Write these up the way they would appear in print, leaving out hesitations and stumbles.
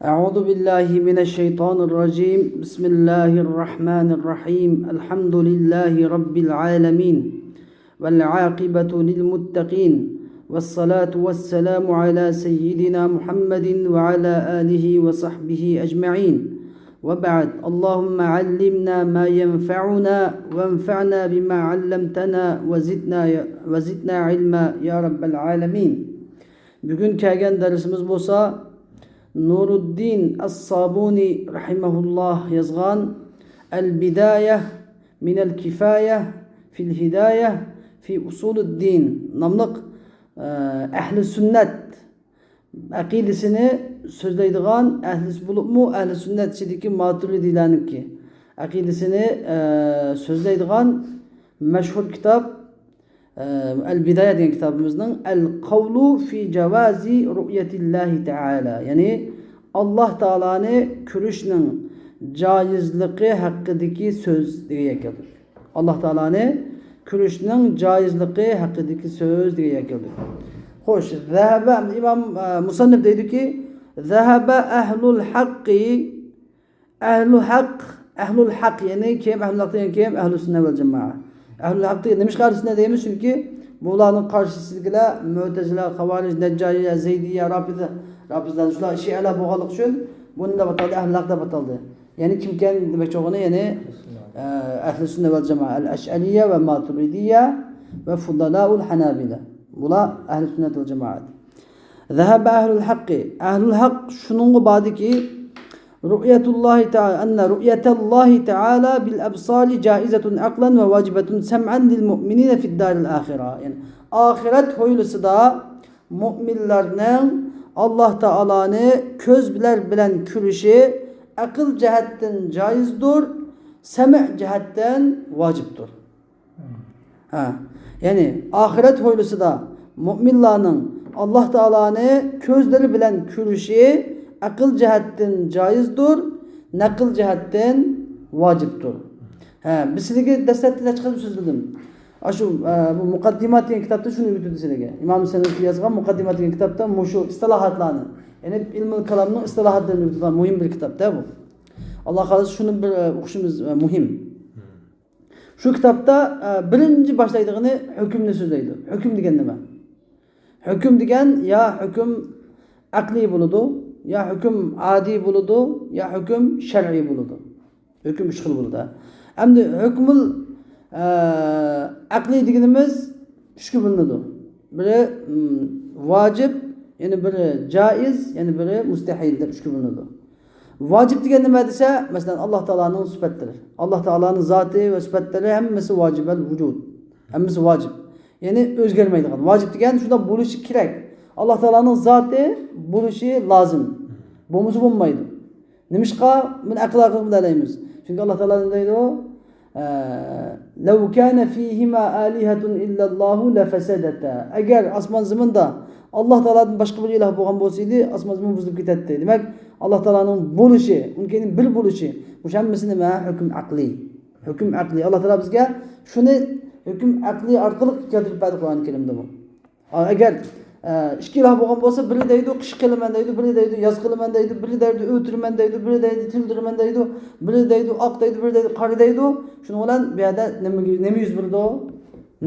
أعوذ بالله من الشيطان الرجيم. بسم الله الرحمن الرحيم. الحمد لله رب العالمين والعاقبة للمتقين والصلاة والسلام على سيدنا محمد وعلى آله وصحبه أجمعين. وبعد، اللهم علمنا ما ينفعنا وانفعنا بما علمتنا وزدنا علما يا رب العالمين. Bugun kelgan darsimiz bo'lsa Nuruddin As-Sabuni rahimahulloh yozgan Al-Bidayah min al-Kifayah fil Hidayah fi Usulid-Din nomliq ahli sunnat aqidasini so'zlaydigan ahli bo'libmi ahli sunnat ichidagi maturidiylarniki aqidasini so'zlaydigan mashhur kitob Al-Bidaya degan kitobimizning Al-Qawlu fi Jawazi Ru'yatillahi Ta'ala, ya'ni Alloh taoloni ko'rishning joizligi haqidagi so'z degan keldik. Alloh taoloni ko'rishning joizligi haqidagi so'z degan keldik. Xo'sh, zahaba imom musannif deydiki, zahaba ahlul haqqi, ahlu haq, ahlul haq, ya'ni kim ahlul haq degan kim? Ahlus sunna val jamoa. Ahlul haq degan nima ahlus sunna deymiz? Chunki bularning qarshisidagilar Mu'tazila, Xavarij, Najjariya, Zaydiya, Rafida, Rafizlar shular shialar bo'lganligi uchun buni deb ataldi, ahlul haq deb ataldi. Ya'ni kim ekan demoqchi bo'lgani, ya'ni ahli sunna val jamoa, al-ash'ariyya va maturidiyya va fudalaul hanabila. Bular ahli sunnat val jamoat. Zahaba ahlul haqqi, ahlul haq shuningga bordiki, ru'yatullahi ta'ala, anna ru'yatallahi ta'ala bil absari jaizatun aqlan va vajibatun sam'an lil mu'minina fid daril akhirah. Ya'ni oxirat hoylisida mu'minlarning Alloh taoloni ko'zlar bilan ko'rishi aql jihatdan joizdir, sam' jihatdan vojibdir. Ha, ya'ni oxirat hoylisida mu'minlarning Alloh taoloni ko'zlari bilan ko'rishi aql jihatdan joizdir, naql jihatdan vojibdir. Ha, biz sizlarga dastlabda necha qilib so'zladim. Shu bu muqaddimat degan kitobda shuni o'tdi sizlarga. Imom Sanusi yozgan muqaddimat degan kitobda shu istilohotlarni, ya'ni ilmul kalomning istilohotlarini o'tgan muhim bir kitobda bu. Alloh xohlasa shuni bir o'qishimiz muhim. Shu kitobda birinchi boshlaydigani hukmni so'zlaydi. Hukm degan nima? Hukm degan ya hukm aqliy bo'ladi, ya hukm adi bo'ladi, ya hukm shar'iy bo'ladi. Hukm uch xil bo'ladi. Endi hukmul aqliy deganimiz uchga bo'linadi. Biri vojib, ya'ni biri joiz, ya'ni biri mustahil deb uchga bo'linadi. Vojib degan nima desa, masalan Alloh taoloning sifatlari. Alloh taoloning zoti va sifatlari hammasi vojibal vujud. Hammasi vojib. Ya'ni o'zgarmaydigan. Vojib degan shunda bo'lishi kerak. Alloh taoloning zoti bo'lishi lozim. Bo'lmasa bo'lmaydi. Nimishqa buni aql orqali bilalaymiz. Chunki Alloh taolo nima deydi? لَوْ كَانَ فِيهِمَا آلِهَةٌ إِلَّا اللَّهُ لَفَسَدَتَا. Agar osmon zaminda Alloh taolodan boshqa bir iloh bo'lgan bo'lsa edi, osmon zamin buzilib ketadi. Demak, Alloh taoloning bo'lishi, unga bir bo'lishi, bu hammasi nima? Hukm aqliy. Hukm aqliy. Alloh taolo bizga shuni hukm aqliy orqali keltirib berdi Qur'oni Karimda bu. Agar ikki iloh bo'lgan bo'lsa, biri deydi qish qilaman deydi, biri deydi yoz qilaman deydi, biri deydi o'tiraman deydi, biri deydi tildiraman deydi, biri deydi oq deydi, biri deydi qora deydi. Shuning bilan bu yerda nima yuz beradi?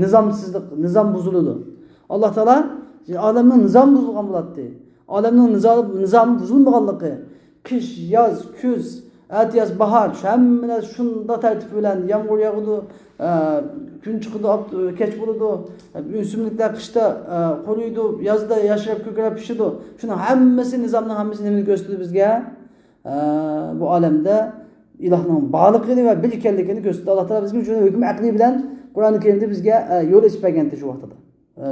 Nizomsizlik, nizom buziladi. Alloh taolo olamning nizomi buzilgan bo'ladi. Olamning nizomi buzilmaganligi, qish, yoz, kuz, atyaz, bahor, shu hamma narsa shunda tartib bilan yomg'ir yog'adi, kun chiqadi, kech bo'ladi, o'simliklar qishda quriydi, yozda yashrab ko'karib pishadi. Shuni hammasi nizomning hammasi nimani ko'rsatdi bizga? Bu olamda ilohning borligini va bir ekanligini ko'rsatdi. Alloh taolo bizga shuni hukm aqliy bilan Qur'oni Karimda bizga yo'l ochib bergan shu vaqtida.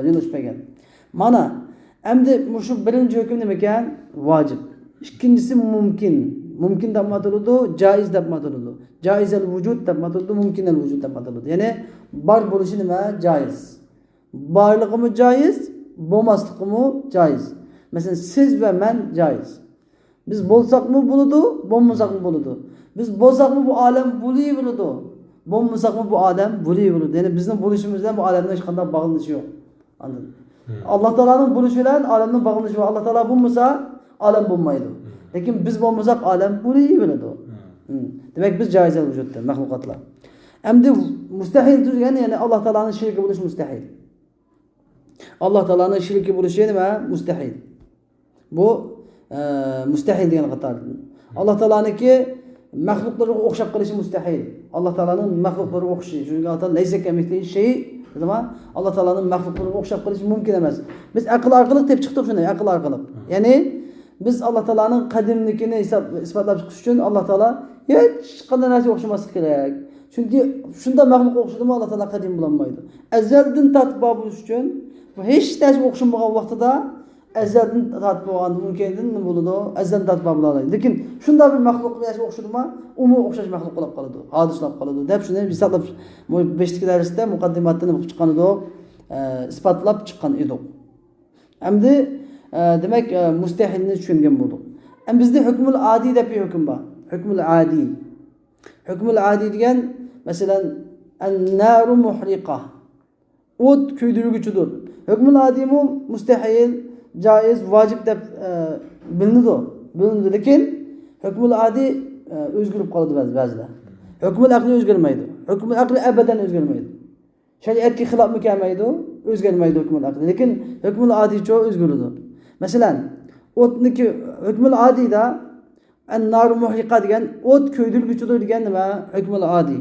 Yo'l ochib bergan. Mana endi shu birinchi hukm nima ekan? Vojib. Ikkinchisi mumkin. Mumkin deb ataladi, joiz deb ataladi. Joizal vujud deb ataladi, mumkinal vujud deb ataladi. Ya'ni bor bo'lishi nima? Joiz. Borligimi joiz, bo'lmasligimi joiz. Masalan, siz va men joiz. Biz bo'lsakmi bo'ladi, bo'lmasakmi bo'ladi. Biz bo'lsakmi bu olam bo'laveradi, bo'lmasakmi bu olam bo'laveradi. Ya'ni bizning bo'lishimiz bilan bu olamning hech qanday bog'lanishi yo'q. Anladın? Alloh taoloning bo'lishi bilan olamning bog'lanishi yo'q. Alloh taolo bo'lmasa olam bo'lmaydi. Lekin biz bo'lmasak olam bo'laveradi. Demak biz joizal vujudda maxluqotlar. Endi mustahil degani ya'ni Alloh taoloning shirki bo'lishi mustahil. Alloh taoloning shirki bo'lishi nima? Mustahil. Bu mustahil degan qator. Alloh taoloniki maxluqlarga o'xshab qolishi mustahil. Alloh taoloning maxluqlarga o'xshashi. Chunki Alloh taolo laysa kamithlihi shay, nima? Alloh taoloning maxluqlarga o'xshab qolishi mumkin emas. Biz aql orqali tep chiqdik shuni, aql orqali. Ya'ni biz Alloh taoloning qadimligini isbotlab chiqish uchun Alloh taolo hech qanday narsaga o'xshamaslik kerak. Chunki shunda maxluq o'xshadimi Alloh taolo qadim bo'lolmaydi. Azaldan tortib bor bo'lish uchun bu hech narsaga o'xshamagan vaqtida azaldan tortib bo'lgan mumkin nima bo'ladi? Azaldan tortib bor bo'ladi. Lekin shunda bir maxluq narsaga o'xshadimi, umi o'xshash maxluq bo'lib qoladi, hodislab qoladi deb shuni hisoblab 5 darsda muqaddimatdan o'qib chiqqan edik, isbotlab chiqqan edik. Endi demak mustahilni tushungan bo'ldik. Endi bizda hukmul adi deb bir hukm bor. Hukmul adi. Hukmul adi degan masalan an-naru muhriqa. O't kuydirguchidir. Hukmul adimu mustahil, joiz, vojib deb bilinadi. Bilinadi, lekin hukmul adi o'zgarib qoladi ba'zida. Hukmul aqli o'zgarmaydi. Hukmul aqli abadan o'zgarmaydi. Shariatga xilofmi kelmaydi, o'zgarmaydi hukmul aqli. Lekin hukmul adiy o'zgaradi. Masalan, o'tniki hukmul adiyda an-nar muhriqa degan o't kuydirguchidir degan nima? Hukmul adi.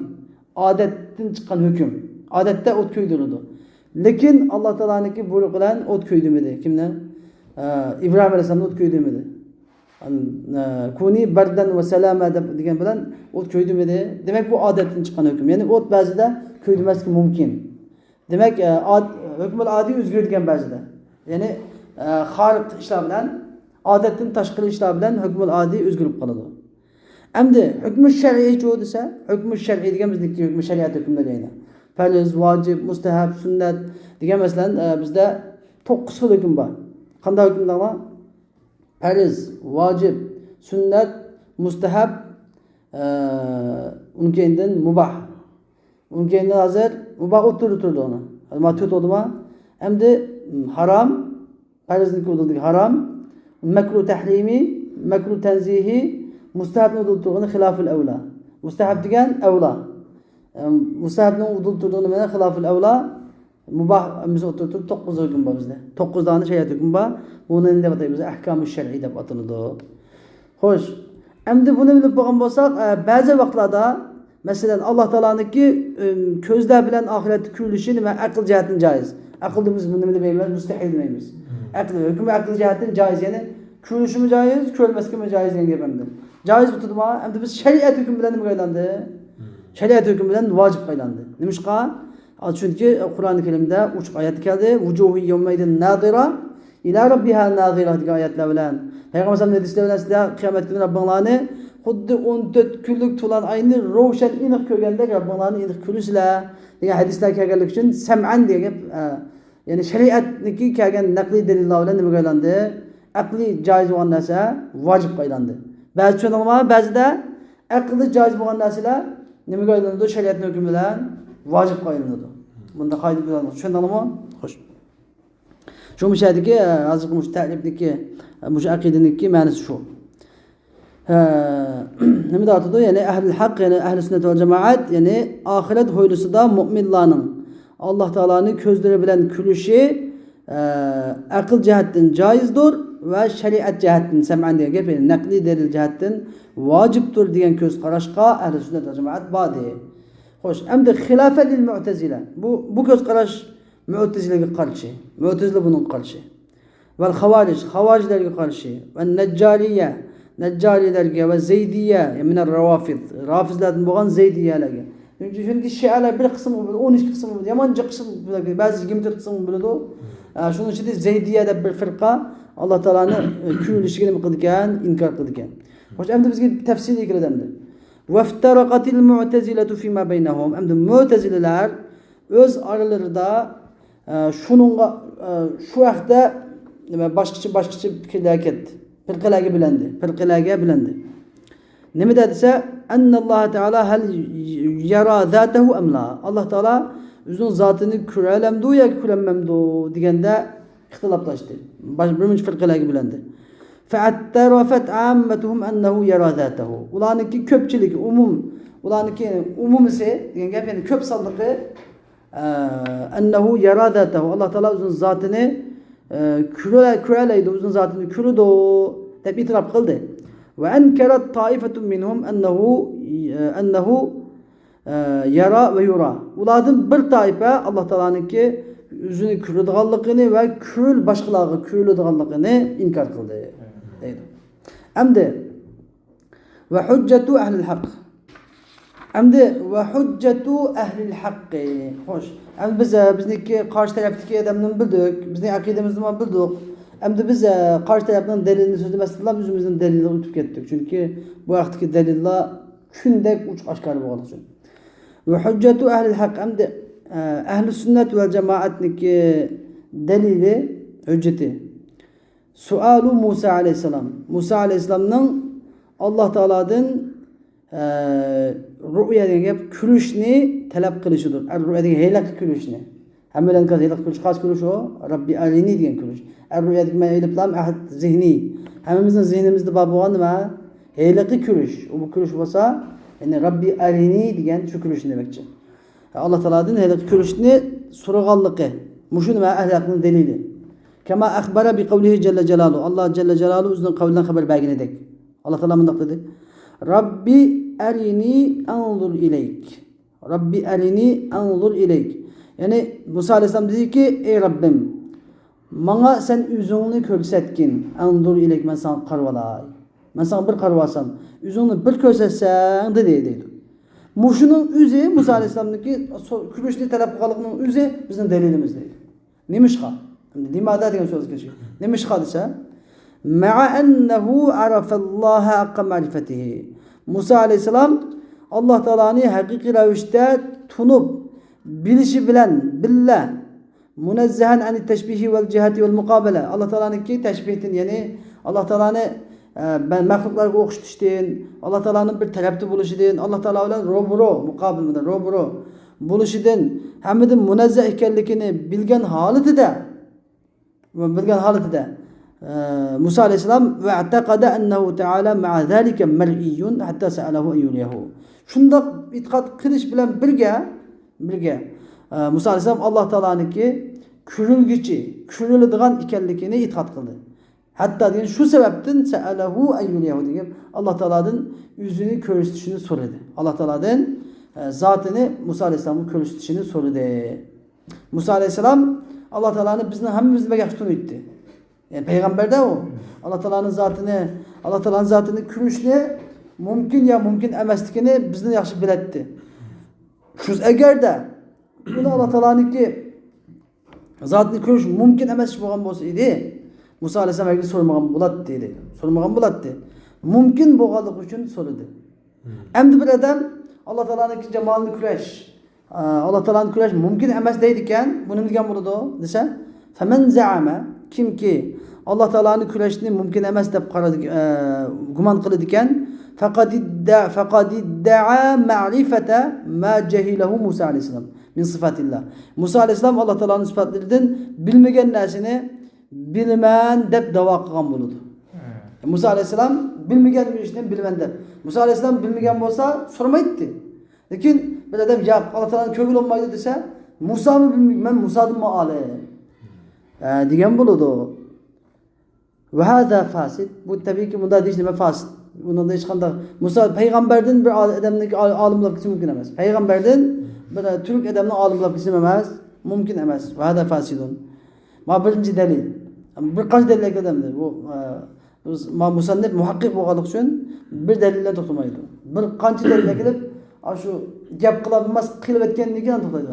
Odatdan chiqqan hukm. Odatda o't kuydiradi. Lekin Alloh taoloniki buyruq bilan o't kuydimidi? Kimni? Ibrohim alayhissalomni o't kuydimidi? Kuni bardan va salama deb degan bilan o't kuydimidi? Demak bu odatdan chiqqan hukm. Ya'ni o't ba'zida kuydirmasligi mumkin. Demak, hukmul adi o'zgaradigan ba'zida. Ya'ni xoriq ishlar bilan, odatdan tashqari ishlar bilan hukmul adi o'zgarib qoladi. Endi hukmi shar'iy chu desa, hukmi shar'iy degan bizniki hukmi shariat hukmlari ya'ni. Farz, vojib, mustahab, sunnat degan masalan bizda 9 xil hukm bor. Qanday hukmlar bor? Farz, vojib, sunnat, mustahab, undan mubah. Undan hozir mubah o'tirdi turdi uni. Ma to'rt o'ldimi? Endi harom, farzniki o'ldi harom, makruh tahrimi, makruh tanzihi, mustahabni o'ldirgani xiloful avla. Mustahab degan avla. Mustahabni o'ldirgani mana xiloful avla. Mubah biz o'tirib 9 hukm bor bizda. 9 dona shariat hukm bor. Buni nima deb ataymiz? Ahkomi shar'iy deb ataladi. Xo'sh, endi buni bilib bo'lgan bo'lsak, ba'zi vaqtlarda masalan Alloh taoloniki ko'zlar bilan oxiratni ko'rishi nima aql jihatdan joiz. Aqlda biz buni nima demaymiz? Mustahil demaymiz. Aql hukmi aql jihatdan joiz, ya'ni ko'rishimi joiz, ko'rmasligimi joiz degan gap endi. Joiz tutma, endi biz shariat hukmi bilan nimaga aylandi? Shariat hukmi bilan vojibga aylandi. Nimishqa? Chunki Qur'oni Karimda 3 oyat keldi. Vujuhu yawmaydin nadira ila robbiha nazira degan oyatlar bilan. Payg'ambar alayhisalom hadislar bilan sizlar qiyomat kuni Robbinglarni xuddi 14 kunlik to'lan oyni ravshan aniq ko'rgandek Robbinglarni aniq ko'rasizlar degan hadislar kelganligi uchun sam'an degan ya'ni shariatniki kelgan naqliy dalillar bilan nimaga aylandi? Aqliy joiz bo'lgan narsa vojibga aylandi. Ba'zi tushunilma, ba'zida aqli joiz bo'lgan narsalar nimaga aylanadi? Shariatning hukmi bilan vojibga aylanadi. Bunda qoida bilan tushundingmi? Xo'sh. Shu mushadiki hozirgi mush ta'rifniki, mush aqidaniki ma'nosi shu. Nima deydi? Ya'ni ahli haq, ya'ni ahli sunnat va jamoat, ya'ni oxirat hovlisida mo'minlarning Alloh taoloning ko'zlari bilan kulishi aql jihatdan joizdir va shariat jihatdan sam'an degan gap, ya'ni naqliy dalil jihatdan vojibdir degan ko'z qarashga ahli sunnat va jamoat bor. Xo'sh, endi xilofa lil mu'tazila. Bu ko'z qarash mu'tazilaga qarshi. Mu'tazila bunun qarshi. Vel xavarij, xavarijlarga qarshi. Va najjariya, najjarilarga va zaydiya, min ar-rawafid, rafizlardan bo'lgan zaydiyalarga. Chunki shialar bir qism, 12 qism, yamoncha qism, ba'zi 24 qism bo'ladi. Shuning ichida zaydiya deb bir firqa Alloh taolani kuyulishiga nima qildi ekan? Inkor qildi ekan. Xo'sh, endi bizga tafsiliy kiradi endi. Vaftaraqatil mu'tazilatu fima baynahum. Endi mu'tazilalar o'z aralarida shuningga shu vaqtda nima boshqacha fikrlar ketdi. Firqalarga bilandi. Firqalarga bilandi. Nima desa, annalloh taolo hal yara zatahu am la. Alloh taolo o'zining zotini ko'ralamdu yoki ko'rolmamdu deganda ixtiloflashdi. Bir muncha firqalarga bilandi. Fe'atterafet ammetuhum ennehu yara zâtehu. Ularnınki köpçilik, umum, ularnınki umumisi degan gap, ya'ni ko'p sonliqi ennehu yara zâtehu. Allah Teala o'zining zotini ko'ralaydi, o'zining zotini ko'radi deb e'tirof qildi. Va ankarat taifetun minhum ennehu yara ve yura. Ulardan bir taifa Allah Teala'nınki o'zini ko'radiganligini va ko'l boshqalarga ko'radiganligini inkor qildi. Deydi. Endi va hujjatu ahlil haqq. Endi va hujjatu ahlil haqqi. Xo'sh, endi biz bizniki qarshi tarafdagi odamni bildik, bizning aqidamizni bildik. Endi biz qarshi tarafning dalilini so'zlamasdan o'zimizning dalilini o'tib ketdik. Chunki bu vaqtdagi dalillar kundek uch oshkor bo'lgani uchun. Va hujjatu ahlil haqq. Endi ahli sunnat va jamoatniki dalili, hujjati. Sualu Musa aleyhisselam. Musa aleyhisselamның Allah Teala'dan ru'ya degan gap ko'rishni talab qilishidir. Ar-ru'ya degan heliqi ko'rishni. Hammadan ko'ra heliqi ko'rish, qaysi ko'rish o? Rabbi arini degan ko'rish. Ar-ru'ya degan men o'ylablam ahad zihni. Hammamizning zihnimizda bor bo'lgan nima? Heliqi ko'rish. U bu ko'rish bo'lsa, ya'ni Rabbi arini degan shu ko'rishni demakchi. Allah Teala'dan heliqi ko'rishni so'raganligi. Mushu nima ahli haqning dalili. Kema akhbara bi qavlihi celle celaluhu. Allah Celle Celaluhu o'zining qavlidan xabar berganidek. Allah Teala mundaq dedi. Rabbi arini anzur ileyk. Rabbi arini anzur ileyk. Ya'ni Musa aleyhisselam dediki, ey Rabbim, bana sen o'zingni ko'rsatgin. Anzur ileyk, men sana qarvalay. Men sana bir qarvasam, o'zingni bir ko'rsatsan dedi deydi. Mushuning o'zi Musa aleyhisselamniki ko'rishni talab qilganligining o'zi bizning dalilimiz deydi. Nemishqa? Limada degan so'z kelishga. Nemishqa desa, ma'a annahu arafallaha haqqa ma'rifatihi. Musa aleyhisselam Allah Teala'ni haqiqiy ravishda tunib bilishi bilan billa munazzahan an tashbihi vel cihati vel muqabala. Allah Teala'niki tashbihdan, ya'ni Allah Teala'ni maxluqlarga o'xshatishdan, Allah Teala'ning bir tarafda bo'lishidan, Allah Teala bilan ro'baro, muqobil bilan ro'baro bo'lishidan, hammadan munazzah ekanligini bilgan holatida Musa aleyhisselam ve i'takada ennehu teala ma'a zalika mer'iyyun hatta sa'alahu en yuriyahu. Shundoq e'tiqod qilish bilan birga Musa aleyhisselam Allah Teala'niki ko'rilguchi, ko'riladigan ekanligini e'tiqod qildi. Hatta degan shu sababdan sa'alahu en yuriyahu degan Allah Teala'dan yuzini ko'rsatishini so'radi. Allah Teala'dan zatini Musa aleyhisselamga ko'rsatishini so'radi. Musa aleyhisselam Allah Teala'nı bizni hammamizni bek yaxshi taniydi. Yani peygamber de o. Allah Teala'nın zatını, Allah Teala'nın zatını ko'rishni mumkin ya mumkin emasligini bizni yaxshi biladi. Shu agarda buni Allah Teala'niki zatini ko'rish mumkin emas bo'lgan bo'lsa edi, Musa aleyhisselam hergiz so'ramagan bo'ladi dedi. So'ramagan bo'ladi. Mumkin bo'lganligi uchun so'radi. Endi bir odam Allah Teala'niki jamolini ko'rish, Allah Teala'nı ko'rish mumkin emas deydi ekan, buni nima degan bo'ladi desa, faman za'ama, kimki Allah Teala'nı ko'rishni mumkin emas deb qaradi, gumon qiladi ekan, faqad idda'a ma'rifata ma jahilahu Musa alayhissalom min sifatillah. Musa alayhissalom Allah Teala'nın sifatlaridan bilmagan narsani bilman deb da'vo qilgan bo'ladi. Musa alayhissalom bilmagan bir ishni bilman deb. Musa alayhissalom bilmagan bo'lsa so'ramaydi. Lekin bir odam ya Allah Teala'nı ko'ngil olmaydi desa, Musa'mı bilmayman, Musa'dan mı alim degan bo'ladi. Ve hâzâ fasid. Bu tabii ki bunda deyish nima fasid. Bundan hech qanday Musa payg'ambardan bir odamniki olim bo'lib ketishi mumkin emas. Payg'ambardan bir turk odamni olim bo'lib ketishi emas, mumkin emas. Ve hâzâ fasidun. Ma birinchi dalil. Bir qancha dalillar keladi. Bu ma musannif muhaqqiq bo'lganligi uchun bir dalildan to'xtamaydi. Bir qancha dalillar kelib, shu gap qilolmas qilib aytgandan keyin to'xtaydi.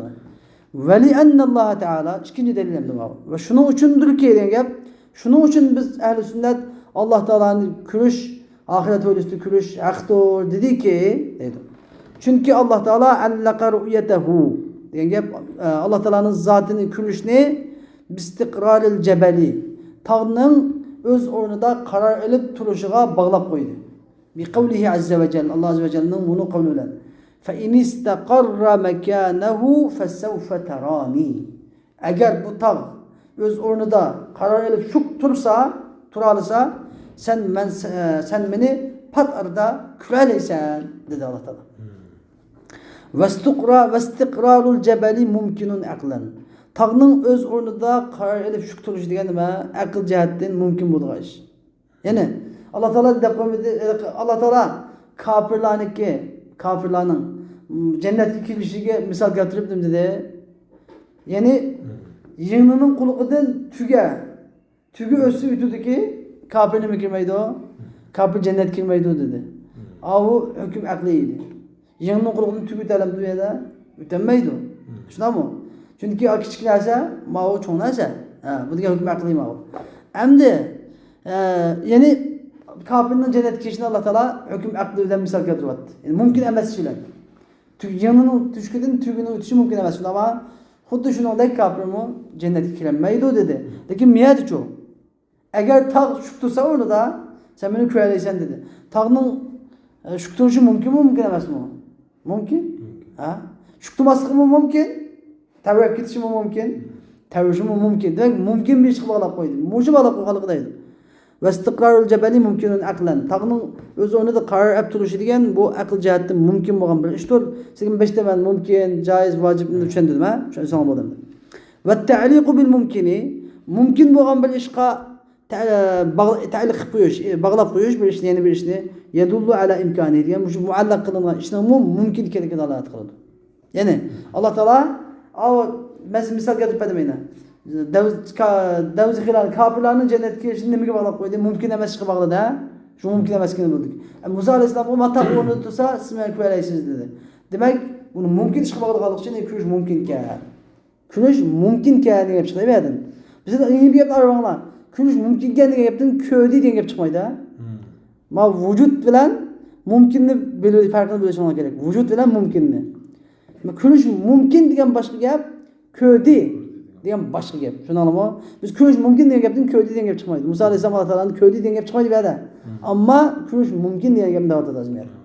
Ve li ennalloha taala ikkinchi dalil ham bor. Va shuning uchundirki degan gap, shuning uchun biz ahli sunnat Alloh taolani ko'rish, oxirat o'ylisida ko'rish haqdir dediki, deydi. Chunki Alloh taolo allaqa ru'yatahu degan gap, Alloh taolaning zotini ko'rishni bistiqroril jabali, tog'ning o'z o'rnida qaror ilib turishiga bog'lab qo'ydi. Bi qavlihi azza va jalla, Alloh azza va jallaning buni qavli bilan. Fa in istaqarra makanahu fasawfa tarani. Agar bu tog' o'z o'rnida qaror ilib shuk tursa, tura olsa, Sen meni pat arada ko'ralaysan dedi Alloh taolo. Vastiqrarul jabali mumkinun aqlan. Tog'ning o'z o'rnida qaror ilib shuk turishi degan nima? Aql jihatdan mumkin bo'lgan ish. Ya'ni Alloh taolo deb qo'ydi, Alloh taolo kofirlarning jannatga kirishiga misol keltirib nima dedi? Ya'ni yingnining quliqidan tuga o'sib yutudiki, kofir nima kirmaydi? Kofir jannatga kirmaydi dedi. U hukm aqliy edi. Yingning quliqidan tuga o'talamdi u yerda? O'tolmaydi. Shundaymi? Chunki kichik narsa, mau cho'ng narsa. Bu degan hukm aqliy mau. Endi ya'ni kofirning jannatga kirishini Alloh taolo hukm aqli bilan misol keltiryapti. Yani mumkin emas ishlar. Yingning tushkidan tugining o'tishi mumkin emas. Shundaymi? Xuddi shuningdek kofirmi jannatga kirolmaydi dedi. Lekin miyatichu. Agar tog' shuk tursa o'rnida sen meni ko'ralaysan dedi. Tog'ning shuk turishi mumkinmi, mumkin emasmi? Mumkin. Ha? Shuk turmasligi mumkin. Tavrab ketishi mumkin. Tavrishi mumkin. Demak, mumkin bir ishga bog'lab qo'ydi. Mushu bog'lab qo'yganligi deydi. Vastiqrarul jabali mumkinun aqlan. Tog'ning o'z o'rnida qaror olib turishi degan bu aql jihatdan mumkin bo'lgan bir ishdir. Sizga beshta man mumkin, joiz, vojibni tushundirdim, ha? Tushunsan bo'ladi. Va ta'liqu bil mumkini, mumkin bo'lgan bir ishga ta'liq qilib qo'yish, bog'lab qo'yish bir ishni, yana bir ishni yadullu ala imkoni degan shu muallaq qilingan ishning mumkin ekanligiga dalolat qiladi. Ya'ni Alloh taolo misol keltirib berdim mana. Davzixlar kofirlarning jannatga kirishini nimaga bog'lab qo'ydi? Mumkin emas ishga bog'ladi, ha? Shu mumkin emasligini bildik. Musa alayhissalom tog' o'rnida tursa, siz meni ko'ralaysiz dedi. Demak, buni mumkin ishga bog'laganlik uchun ko'rish mumkin ekan. Ko'rish mumkin ekan degan gap chiqadi bu yerdan. Bizda endi bir gaplar bor. Ko'rish mumkin ekan degan gapdan ko'rdi degan gap chiqmaydi, ha? Ma vujud bilan mumkinni bilish farqini bilish kerak. Vujud bilan mumkinni. Ko'rish mumkin degan boshqa gap, ko'rdi degan boshqa gap. Shuningmi? Biz ko'rish mumkin degan gapdan ko'rdi degan gap chiqmaydi. Musa alayhissalom Alloh taoloni ko'rdi degan gap chiqmaydi bu yerda. Ammo ko'rish mumkin degan gapni da'vat bu yerda.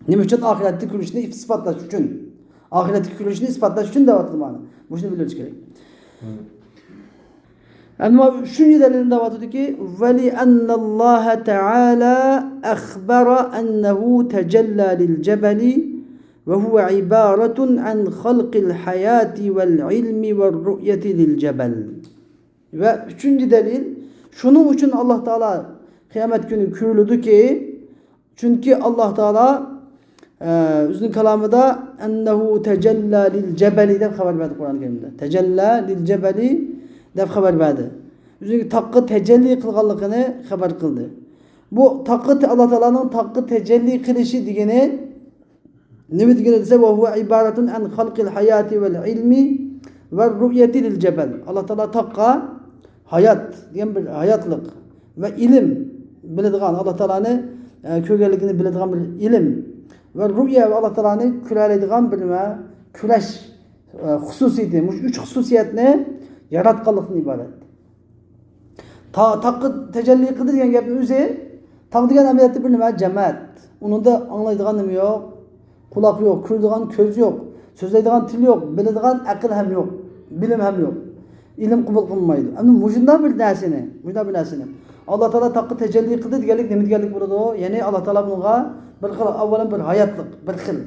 Nima uchun? Oxiratda ko'rishni isbotlash uchun. Oxiratdagi ko'rishni isbotlash uchun da'vat qilmani. Buni bilish kerak. Ammo shunday dalilni da'vat ediki, vali annalloha taala akhbara annahu tajalla lil jabali وهو عبارة عن خلق الحياة والعلم والرؤية للجبل. Ve üçüncü delil, şunun için Allah Teala kıyamet günü kürülüdü ki, çünkü Allah Teala özünün kalamında ennehu tecella lil cebeli deb haber verdi Kur'an-ı Kerim'de. Tecella lil cebeli deb haber verdi. Özünün takkı tecelli kılganlığını haber kıldı. Bu takkı Allah Teala'nın takkı tecelli kılışı degeni nima degani desa, va huwa ibaratun an xalqil hayati vel ilmi ve ru'yeti lil cebel. Allah Teala taqqa hayat degan bir hayotlik va ilm biladigan, Alloh taoloni ko'rganligini biladigan bir ilm va ru'ya va Alloh taoloni ko'ralaydigan bir nima kurash xususiyati. Shu uch xususiyatni yaratganlikdan iborat. Taqqa tajalli qildi degan gapni o'zi taq degan amaliyotda bir nima jamoat. Unda anglaydigan nima yo'q, quloq yo'q, ko'radigan ko'z yo'q, so'zlaydigan til yo'q, biladigan aql ham yo'q, bilim ham yo'q. Ilm qabul qilmaydi. Ammo mushunday bir narsani Alloh taolo taqqa tajalli qildi deganlik nima deganlik bo'ladi? Ya'ni Alloh taolo bunga bir xil avvalan bir hayotlik, bir xil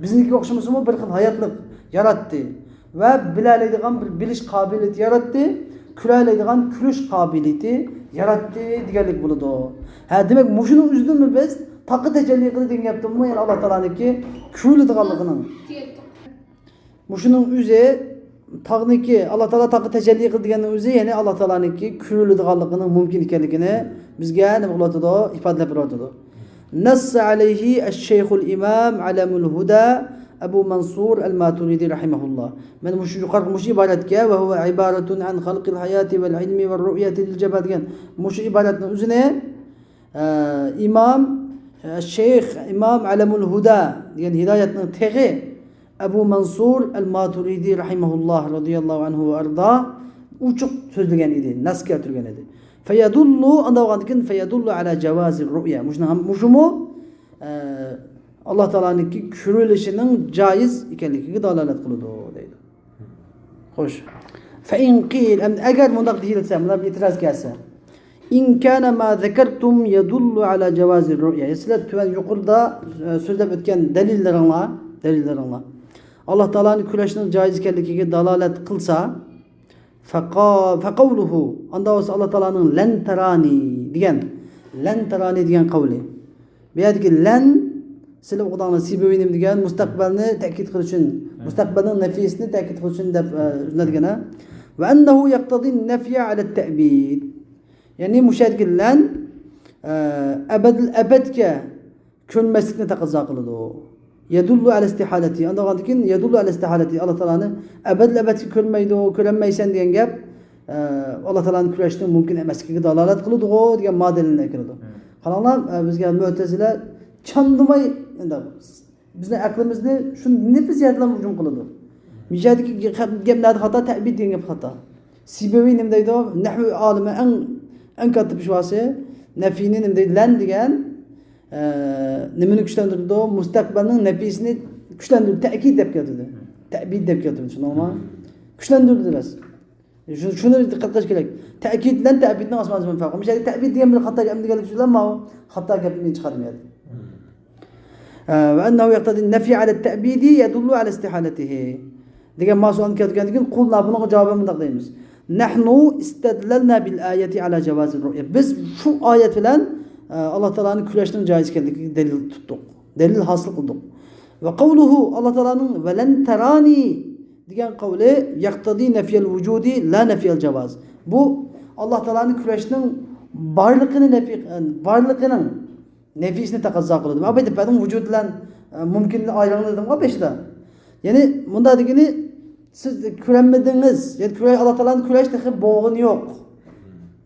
biznikiga o'xshamasmi bir xil hayotlik yaratdi va bilalaydigan bir bilish qobiliyati yaratdi, kulalaydigan kulish qobiliyati yaratdi deganlik bo'ladi. Ha, demak mushuni o'zidimi biz taqqa tajalli qildi degan gapdimi? Ya'ni Alloh taoloniki kuladiganligining mushuning o'zi tog'niki Alloh taolo taqqa tajalli qildi deganning o'zi, ya'ni Alloh taoloniki kuladiganligining mumkin ekanligini bizga nima qilyotidi? Ifodalab beryotidi. Nass alayhi ash-shayxul imam alamul huda Abu Mansur al-Maturidi rahimahulloh. Mana shu yuqorqi mushu iboratga va huwa iboratun an xalqil hayati val ilmi va ru'yati lil jabal degan mushu iboratning o'zini imom Şeyh İmam Alamul Huda degan hidoyatning teg'i Abu Mansur al-Maturidi rahimahulloh radhiyallohu anhu va arda uchuq so'zlagan edi, nas keltirgan edi. Fayadullu anda bo'lgandan fayadullu ala jawazir ru'ya. Mushumu Alloh taoloniki ko'rilishining joiz ekanligiga dalolat qiladi deydi. Xo'sh. Fa in qil, agar bundoq deyilsa, bunday bir e'tiroz kelsa, İn kana ma zekertum yedullu ala cevazir ru'ya. Sizler tüven yukarıda sözlep ötken delillerinle Allah Teala'nın küleşinin caiz ekenligiga dalalet kılsa fekavluhu anda olsa Allah Teala'nın len terani degan len terani degan kavli. Bu yerdeki len sizlar o'qigan Sibevinim degan mustaqbalni ta'kid qilish uchun, mustaqbalning nafisini ta'kid qilish uchun deb degan. Va annahu yaqtadi nafya ala ta'bid. Ya'ni mushadiki lan abadil abadga ko'nmaslikni taqozo qiladi. Yadullu ala istihalati. Andagandikin yadullu ala istihalati. Alloh taolani abadil abadga ko'rmaydi, ko'rolmaysan degan gap Alloh taolani ko'rishning mumkin emasligiga dalolat qiladi degan modelni kiradi. Qaranglar, bizga mu'tazila chandimay bizni aqlimizni shu nefis yerdan hujum qiladi. Mijadiki gaplarda xato, ta'bid degan gap xato. Sibeviy nima deydi? Nahv olimi eng katta pishvasi nafiyni nima deydi? Lan degan nimani kuchlantirdi? Mustaqbalning nafisini kuchlantirdi, ta'kid deb keltirdi. Ta'bid deb keltirdi, tushundingmi? Kuchlantirdi bas. Shuni diqqat qilish kerak. Ta'kid bilan ta'bidning osmonda farqi. Misol ta'bid degan bir xato gap deganlik shularmi? Xato gapni chiqarmaydi. Va annahu yaqtadi nafi ala ta'bidi yadullu ala istihalatihi. Degan mavzuni keltirgandan keyin qulna bunga javoban bundoq deymiz. Nahnu istadlalna bil ayati ala jawazir ru'ya. Biz shu oyat bilan Alloh taolaning kurashning joiz ekanligiga dalil tutdik. Dalil hosil qildik. Va qawluhu Alloh taolaning va lan tarani degan qavli yaqtadi nafiyal vujudi la nafiyal javaz. Bu Alloh taolaning kurashning borlig'ini nafiy, borlig'ining nafisini taqozo qiladi. Ma bu yerda vujud bilan mumkinni ayirg'ini dedim beshda. Ya'ni bunda degani siz ko'rolmadingiz, ya'ni Alloh taolaning kurash texi bo'g'ini yo'q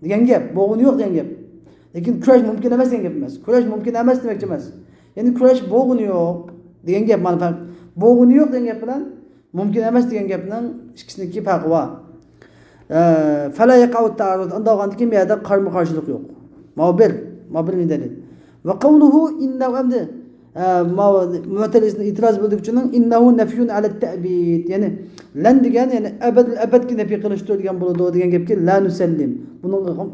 degan gap, bo'g'ini yo'q degan gap. Lekin kurash mumkin emas degan gap emas. Kurash mumkin emas demoqchi emas. Ya'ni kurash bo'g'ini yo'q degan gap, mana farq. Bo'g'ini yo'q degan gap bilan mumkin emas degan gapning ikkisiniki farqi bor. Fala yaqau ta'arrud. Unda olgandan bu yerda qarama-qarshilik yo'q. Ma bir dalil. Va qawluhu innahu amdi mu'tazilani i'tiroz bildiruvchining innahu nafyun ala ta'bid. Ya'ni lan degan, ya'ni abadil abadga nafiy qilishdir degan bo'ladi degan gapga la nusallim. Bunga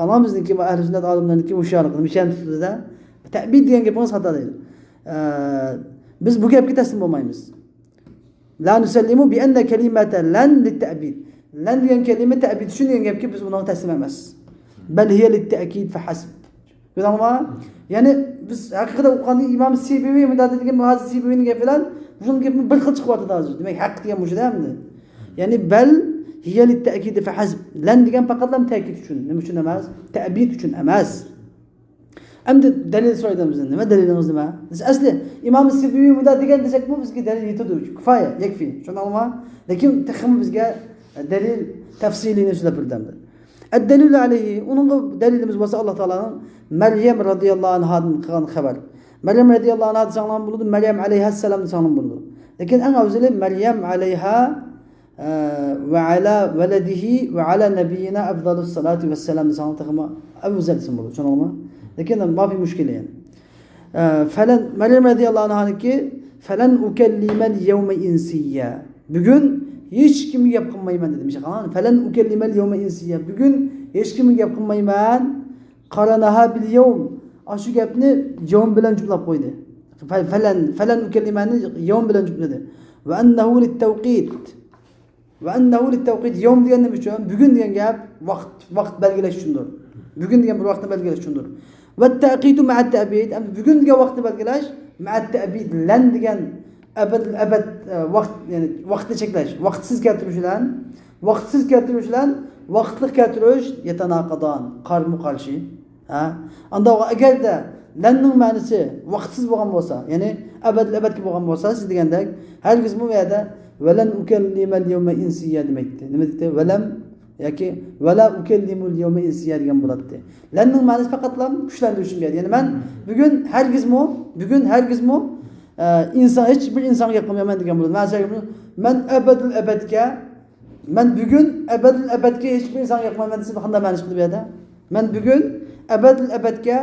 anamizniki va ahli sunnat olimlarniki hushyorlik qilib tutdida ta'bid degan gapimiz xato deydi. Biz bu gapga taslim bo'lmaymiz. La nusallimu bi anna kalimata lan lit-ta'bid. Lan degan kalima ta'bid uchun degan gapga biz buni taslim emas. Bal hiya lit-ta'kid fa hasb. Ko'rdingmi? Ya'ni biz haqiqatda o'qigan Imom Sibeviy muddat degan hozir Sibeviyning gapi bilan buning gapi bir xil chiqyapti hozir. Demak, haq degan mushda endi. Ya'ni bal hiya lit-ta'kid fa hasb. Lan degan faqat ta'kid uchun, nima uchun emas? Ta'bid uchun emas. Endi dalil so'raydi bizdan. Nima dalilingiz nima? Biz asli Imom Sibeviy muddat degan desak bu bizga dalil yetadi. Kifoya, yakfi. Tushundingmi? Lekin texmi bizga dalil tafsilini so'zlab berdi. Ad-dalilu alayhi, uningga dalilimiz bo'lsa Alloh taolaning Maryam radhiyallohu anhadan qilgan xabar. Maryam radhiyallohu anha desanglar bo'ladi, Maryam alayhissalom desanglar bo'ladi. Lekin eng afzali Maryam alayha va ala valadihi va ala nabiyina afdalus salatu vassalam desanglar texmi afzal desam bo'ladi. Tushundingmi? Lekin ma fi mushkila yani. Falan Maryam radhiyallohu anhaniki falan ukallimal yawma insiyya. Bugun hech kimga gap qilmayman dedim. Falan ukallimal yawma insiyya. Bugun hech kimga gap qilmayman. Qaranaha bil yawm. Shu gapni yawm bilan jublab qo'ydi. Falan ukallimani yawm bilan jubladi. Va annahu lit-tawqit. Va annahu lit-tawqit. Yawm degan nima uchun? Bugun degan gap vaqt belgilash uchundir. Bugun degan bir vaqtni belgilash uchundir. Va ta'qidu ma'a ta'bid. Bugun degan vaqtni belgilash ma'a ta'bid lan degan abad abad vaqt, ya'ni vaqtni cheklash, vaqtsiz keltirish bilan, vaqtsiz keltirish bilan vaqtli keltirish yetanaqadan, qarama-qarshi. Ha? Anda agarda lanning ma'nosi vaqtsiz bo'lgan bo'lsa, ya'ni abad abadga bo'lgan bo'lsa, siz degandek, hargiz bu yerda valan ukallimal yawma insiyya demakdi. Nima deydi? Valam yoki vala ukallimul yawma insiyya degan bo'ladi. Lanning ma'nosi faqatlam kuchlantirish beradi. Ya'ni men bugun hargizmi, bugun hargizmi inson hech bir insonga gap qilmayman degan bo'ladi. Masalan, men abadul abadga, men bugun abadul abadga hech bir insonga gap qilmayman desa qanday ma'no chiqadi bu yerda? Men bugun abadul abadga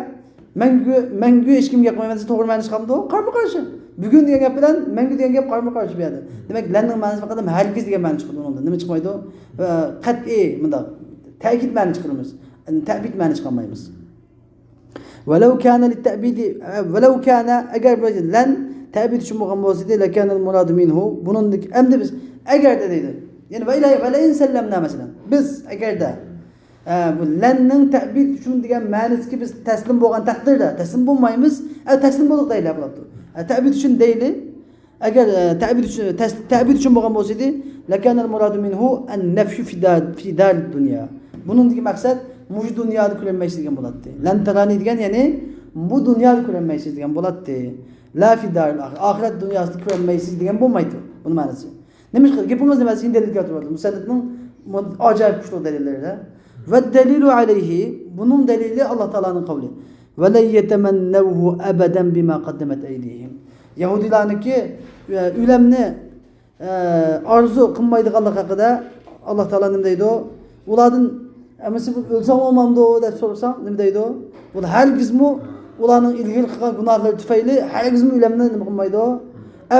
mangu hech kimga gap qilmayman desa to'g'ri ma'no chiqamdi? Qarama-qarshi. Bugun degan gap bilan mangu degan gap qarama-qarshi bu yerda. Demak, lanning ma'nosi faqat hargiz degan ma'no chiqadi unda. Nima chiqmaydi? Qat'iy bundaq ta'kid ma'no chiqaramiz. Ta'bid ma'ni chiqarmaymiz. Velau kana lit-ta'bidi velau kana agar lan ta'bid uchun bo'lgan bo'lsa edi, lakanal muradu minhu. Bunun endi biz agarda deydi. Ya'ni va ilahi va la in sallamna masalan. Biz agarda bu lanning ta'bid uchun degan ma'nisiki biz taslim bo'lgan taqdirda taslim bo'lmaymiz, taslim bo'ldik deyli bo'ladi. Ta'bid uchun deyli. Agar ta'bid uchun ta'bid uchun bo'lgan bo'lsa edi, lakanal muradu minhu an-nafyu fi dar dunya. Buningdagi maqsad mush dunyoni ko'rolmaysiz degan bo'ladi. Lan tarani degan ya'ni bu dunyoni ko'rolmaysiz degan bo'ladi. La fi daril axirat. Oxirat dunyosini ko'rolmaysiz degan bo'lmaydi. Buni ma'nosi. Nima ish gapimiz nimasi dalil keltiryapti. Musannifning ajoyib kuchli dalillari. Va dalilu alayhi, bunun dalili Alloh taoloning qavli. Va la yatamannawhu abadan bima qaddamat aydihim. Yahudilarniki o'limni orzu qilmaydiganlik haqida Alloh taolo nima deydi? Ulardan mesela o'lsam olmamdi deb so'rasam nima deydi? Bu hargizmi ularning ilgari qilgan gunohlari tufayli hargizmi o'limni nima qilmaydi?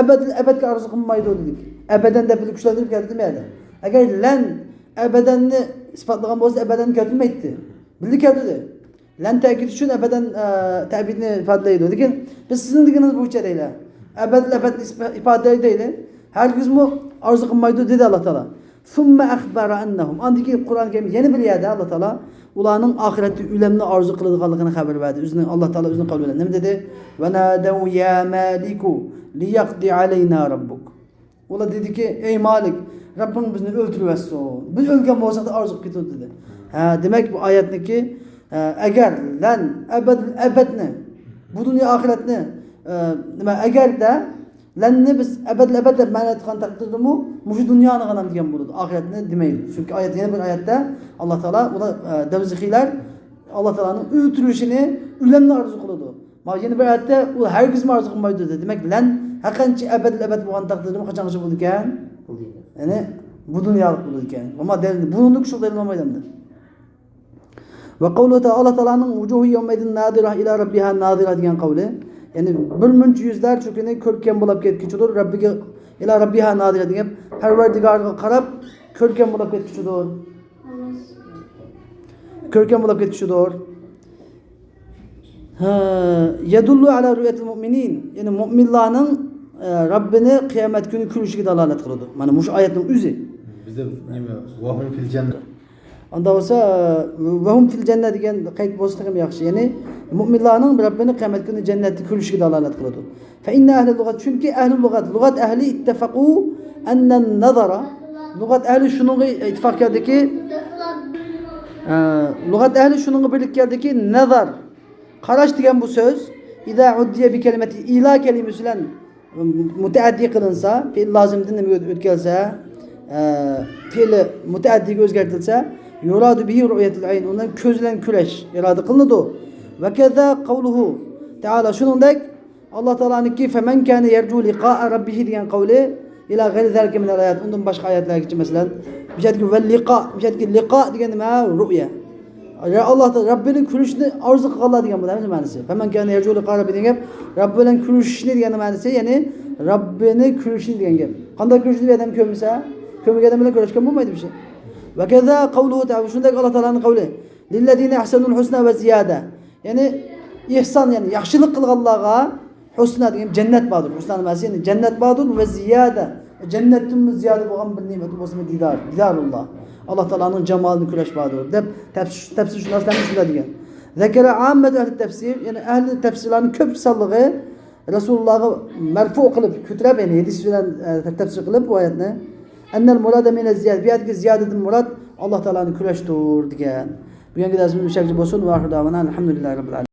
Abad abadga orzu qilmaydi dedik. Abadan deb kuchlantirib keltirmaydi. Agar lan abadanni isbotlagan bo'lsa abadan keltirmaydi. Birga keltirdi. Lan ta'kid uchun abadan ta'bidni ifodalaydi. Lekin biz sizning deganingiz bo'yicha deydi. Abad abadni ifodalaydi deydi. Hargizmi orzu qilmaydi dedi Alloh taolo. Summa akhbara annahum. Andiki Qur'on Karim yana bir yerda Alloh taolo ularning oxiratda o'limni orzu qiladiganligini xabar berdi. O'zining Alloh taolo o'zining qavli bilan nima dedi? Va nadaw ya maliku liyaqdi alayna rabbuk. Ular dediki, ey Malik, Rabbim bizni o'ldirib. Biz o'lgan bo'lsak da orzu qilib ketadi dedi. Ha, demak bu oyatniki agar lan abad abadni bu dunyo oxiratni nima agarda lanni biz abad abad deb ma'no etgan taqdirdami mushu dunyoni g'anam degan bo'ladi, oxiratni demaydi. Chunki oyat yana bir oyatda Alloh taolo ular davzixiylar Alloh taoloning o'ldirishini o'limni orzu qiladi. Ma yana bir oyatda u hargizmi orzu qilmaydi dedi. Demak lan haqanchi abad abad bo'lgan taqdirda qachongacha bo'ldi ekan? Ya'ni bu dunyolik bo'ladi ekan. Ammo dalil buni shu dalil olmaydi endi. Va qavluhu taolo Alloh taoloning vujuhu yawmaydin nadira ila robbiha nadira degan qavli. Ya'ni bir muncha yuzlar shu kuni ko'rkam bo'lib ketguchidir. Robbiga ila robbiha nadira degan Parvardigorga qarab ko'rkam bo'lib ketguchidir. Ko'rkam bo'lib ketguchidir. Ha, yadullu ala ru'yatil mu'minin. Ya'ni mu'minlarning Rabbini qiyomat kuni ko'rishiga dalolat qiladi. Mana shu oyatning o'zi. Bizda nima vahum fil jannat. Onda bo'lsa vahum fil jannat degan qayd bo'lsa ham yaxshi. Ya'ni mu'minlarning Rabbini qiyomat kuni jannatda ko'rishiga dalolat qiladi. Fa inna ahli lug'at, chunki ahli lug'at, lug'at ahli ittafaqu anna an-nazara, lug'at ahli shunga ittifoq keldiki, lug'at ahli shunga birlik keldiki, nazar qarash degan bu so'z ida uddiya bi kalimati ila kalimasi bilan mutaaddi qilinsa, fe'l lozimdan nimaga o'tkalsa, fe'li mutaaddiga o'zgartirilsa, yuradu bihi ru'yatul ayn, undan ko'z bilan ko'rash iroda qilinadi. Va kaza qavluhu taolo, shuningdek Alloh taoloniki faman kana yarju liqa'a rabbih degan qavli ila g'ayri zalika min al-ayat, undan boshqa oyatlargacha masalan, bu yerdagi va liqa, bu yerdagi liqa degan nima? Ru'ya. Alloh taolo Rabbining ko'rishini orzu qilganlar degan bu ma'nosi. Faman kana yarju liqa'a rabbih degan gap Rabbi bilan ko'rishishni degan ma'nosi, ya'ni Rabbini ko'rishni degan gap. Qanday ko'rishni bir odam ko'rmasa, ko'rmagan odam bilan ko'rishgan bo'lmaydi bu şey. Va kaza qavluhu taolo, shunday Alloh taoloning qavli lillazina ahsanul husna va ziyada. Ya'ni ihson, ya'ni yaxshilik qilganlarga husna degan jannat bordir. Husna nimasi? Ya'ni jannat bordir va ziyada. Jannatdan ziyoda bo'lgan bir ne'mat bo'lsa didor, didorulloh. Alloh taoloning jamolini ko'rish bordir deb tafsir shunoslarni shunday degan. Zakara ammat ahli tafsir, ya'ni ahli tafsirlarning ko'p sonlig'i Rasulullohga marfu qilib ko'tarib, ya'ni hadis bilan tafsir qilib bu oyatni annal murada min az-ziyad, bu yerdagi ziyadadan murad Alloh taoloni ko'rishdir degan. Bugungi darsimiz shu bo'lsin. Va oxiru da'vana alhamdulillahi robbil alamin.